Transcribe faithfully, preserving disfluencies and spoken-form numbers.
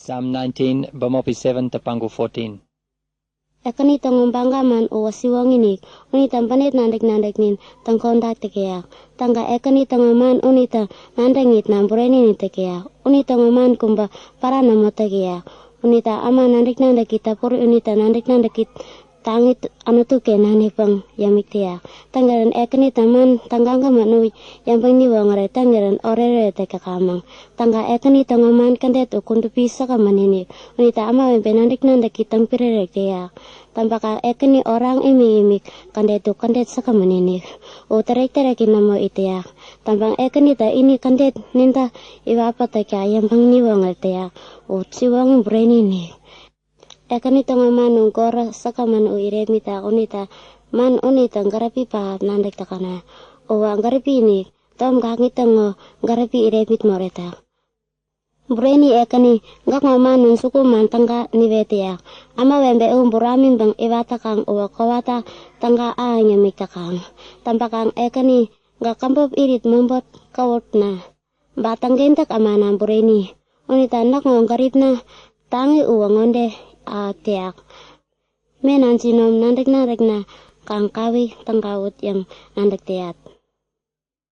Psalm nineteen, bämopi seven, täpagu fourteen. Ekäni täŋo baga man uwä siwoŋi-inik, unita bänep nadäk-nadäknin täŋkodak täk täyak. Täŋkaŋ Ekäni täŋo man unita nadäŋitna bureni-inik täk täyak. Unitäŋo man kubä pära nämo täk täyak. Unita äma nadäk-nadäki täpuri unita nadäk-nadäki taŋi Anutu-ken nanikpäŋ yämik täyak. Täŋirän Ekänitä man tägagämän u yäŋpäŋ niwoŋärek täŋirän oretoret täk täkamäŋ. Täŋkaŋ Ekäni täŋo man kädet u kudupi säkgämän-inik. Unita ämawebe nadäk-nadäki täŋpirärek täyak. Täŋpäkaŋ Ekäni oraŋ imik-imik kädet u kädet säkgämän-inik. U tärek-täreki nämo it täyak. Täŋpäŋ Ekänitä ini kädet ninta iwat pätäkta yäŋpäŋ niwoŋärek täyak. U siwoŋi bureni-inik. Ekäni täŋo man u gorä säkgämän u irepmitak unita man unitä gäripi pähap nadäk täkäna. Uwä gäripi-inik, tom gakŋi täŋo gäripi irepmit moretak. Bureni Ekäni, gäkŋo man u jukuman täga niwet täyak. Ämawebe u buramiŋpäŋ iwat täkaŋ uwä kowata täga ahäŋ yämik täkaŋ. Täŋpäkaŋ Ekäni, gäk käbop irit mobät käwutna, ba täŋkentäk ämana bureni. Unita näkŋo gäripna taŋi uwä ŋode ahäk täyak; Mena jinom nadäk-nadäkna kaŋ kawi tägawut yäŋ nadäk täyat.